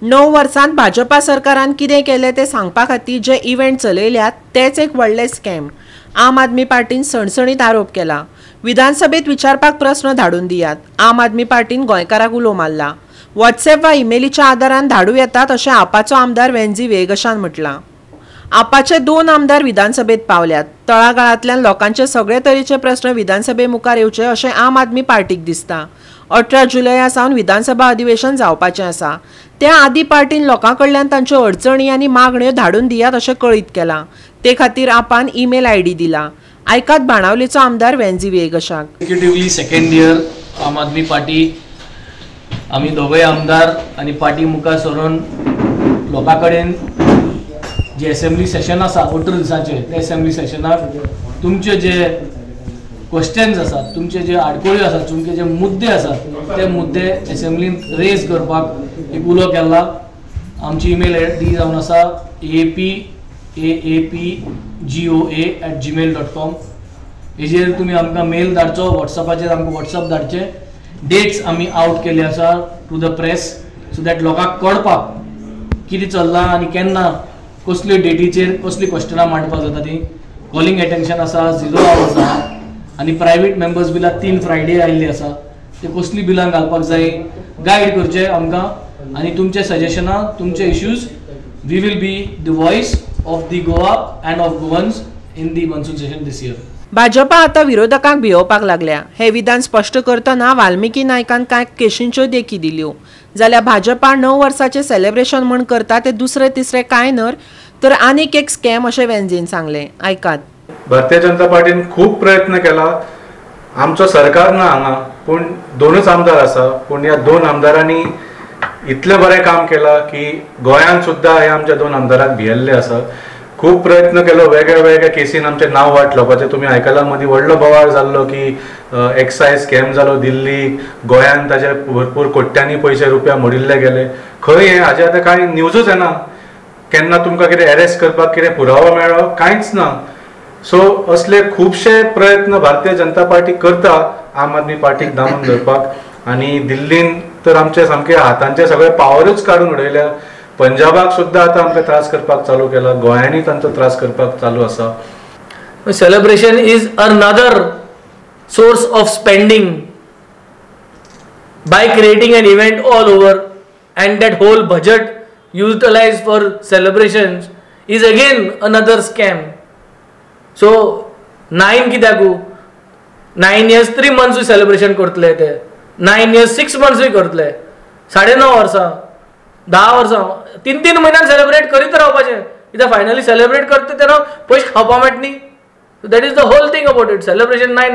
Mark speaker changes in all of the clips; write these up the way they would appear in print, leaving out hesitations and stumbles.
Speaker 1: 9 वर्सांत भाजपा सरकारान कितें केलें तें सांगपा खातीर जे इव्हेंट चलयल्यात तेच एक व्हडलें स्कॅम. आम आदमी पार्टीन सणसणीत आरोप केला. विधानसभेत विचारपाक प्रस्न धाडून दियात. आम आदमी पार्टीन गोंयकाराक उलो मारला. व्हॉट्सएप वा इमेलीच्या आदारान धाडू येतात अशें आपाचो आमदार वेंझी व्हिएगशान म्हटलां. आपाचे 2 आमदार विधानसभेत पावल्यात. तळागाळांतल्यान लोकांचे सगळे तरेचे प्रस्न विधानसभे मुखार येवचे अशें आम आदमी पार्टीक दिसता. 18 जुलया सावन विधानसभा अधिवेशन जावपाचें आसा. त्या आदी पार्टीन लोकां कडल्यान तांच्यो अडचणी आनी मागण्यो धाडून दियात अशें कळीत केलां. ते खातीर आपान ईमेल आयडी दिला. आयकात बाणावलेचो आमदार वेंझी व्हिएगशाक.
Speaker 2: एक्झिक्युटिव्हली सेकंड इयर आम आदमी पार्टी आमी दोगूय आमदार आनी पार्टी मुखार सरून लोकां कडेन जे असेंब्ली सेशन आसा 18 दिसांचे ते असेंब्ली सेशनाक तुमचे जे क्वेश्चन्स आसात, तुमचे जे आडकोळ्यो आसात, तुमचे जे मुद्दे आसात ते मुद्दे असेंब्लीन रेज करपाक एक उलो केला. आमची ईमेल आयडी जावन आसा apaapgoa@gmail.com. हेजेर तुमी आमकां मेल धाडचो, वॉट्सएपाचेर आमकां वॉट्सएप धाडचे. डेट्स आमी आवट केले आसा to the press so that लोकांक कळपाक कितें चल्लां आनी केन्ना कसल्यो डेटीचेर कसलीं क्वेश्चनां मांडपाक जाता ती. कॉलिंग एटेन्शन आसा, 0 आवर्स आहा आनी प्रायवेट मेंबर्स बिलां 3 फ्रायडे आयिल्ली आसा. ते कसलीं बिलां घालपाक जाय गायड करचे आमकां आनी तुमचे सजेशनां, तुमचे issues. We will be the voice of the Goa and of Goans in the monsoon session this year.
Speaker 1: Bhajpa आतां विरोधकांक भियोवपाक लागल्या हे विधान स्पश्ट करतना वाल्मिकी नायकान कांय केशींच्यो देखी दिल्यो. जाल्यार भाजपा 9 वर्साचें सेलेब्रेशन म्हूण करता ते दुसरे तिसरे कांय न्हय तर आनीक एक स्कॅम अशें वेंझीन सांगलें. आयकात.
Speaker 3: भारतीय जनता पार्टीन खूब प्रयत्न केला. आमचो सरकार ना हांगा, पूण 2 आमदार आसा, पूण ह्या 2 आमदारांनी इतलें बरें काम केलां की गोंयांत सुद्दां ह्या आमच्या 2 आमदारांक भियेल्ले आसा. खूब प्रयत्न केलो वेगळ्या वेगळ्या केसीन आमचें नांव वाट लावपाचें. तुमी आयकलां मदीं व्हडलो बोवाळ जाल्लो की एक्सायज स्कॅम जालो दिल्ली, गोंयांत ताजे भरपूर कोट्यांनी पयशे रुपया मोडिल्ले गेले. खंय हें हाजें आतां कांय न्यूजूच येना. केन्ना तुमकां कितें अरेस्ट करपाक कितें पुरावो मेळ्ळो कांयच ना. सो असले खुबशे प्रयत्न भारतीय जनता पार्टी करता आम आदमी पार्टीक दामून धरपाक. आनी दिल्लीन तर आमचे सामके हातांचे सगळे पावरूच काडून उडयल्या. पंजाबाक सुद्दां आतां आमकां त्रास करपाक चालू केला, गोंयांनी तांचो त्रास करपाक चालू आसा.
Speaker 2: Celebration is another source of spending by creating an event all over and that whole budget utilise for celebrations is again another scam. So 9 कित्याकू 9 years 3 मंथ्सूय सेलिब्रेशन करतले ते, 9 years 6 मंथ्सूय करतले, 9.5 वर्सां, 10 वर्सां, 3-3 म्हयन्यान सेलिब्रेट करीत रावपाचें. कित्याक फायनली सेलिब्रेट करता तेन्ना पयशे खावपा मेळटा न्ही. So that is the whole thing about it. Celebration 9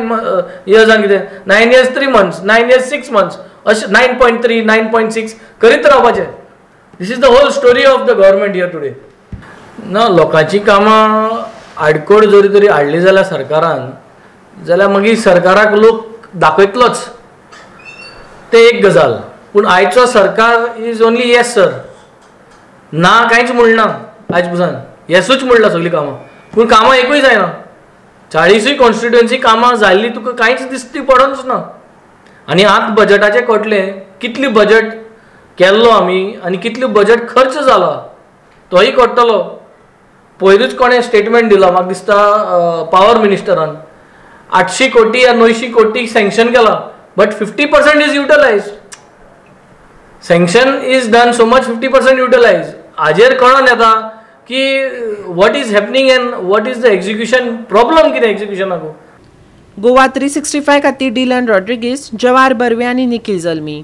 Speaker 2: इयर्सान कितें 9 years 3 months, 9 years 6 months अशें 9.3, 9.6 करीत रावपाचें. This is the whole story of the government here today. ना लोकांची कामां आडकोड जरी तरी हाडली जाल्यार सरकारान, जाल्यार मागीर सरकाराक लोक दाखयतलोच, ते एक गजाल. पूण आयचो सरकार is only yes sir, ना कांयच म्हणना आयज पसून येसूच म्हणलां सगळीं कामां, पूण कामां एकूय जायना. 40 कॉन्स्टिट्युएन्सी कामां जाल्लीं तुका कांयच दिसती पडोनच ना. आनी आतां बजटाचें कळटलें कितली बजट केल्लो आमी आनी कितलो बजट खर्च जाला तोय कळटलो. पयरूच कोणें स्टेटमेंट दिलां म्हाका दिसता पावर मिनिस्टरान, 800 कोटी या 900 कोटी सँक्शन केला, but 50% is utilise. Sanction is done so much, 50% utilise. हाजेर कळोन येता की what is happening and what is the execution problem, कितें एक्झिक्युशनाक.
Speaker 1: गोवा 365 खातीर डिलन रॉड्रिगीस, जवाहर बर्वे आनी निखिल जल्मी.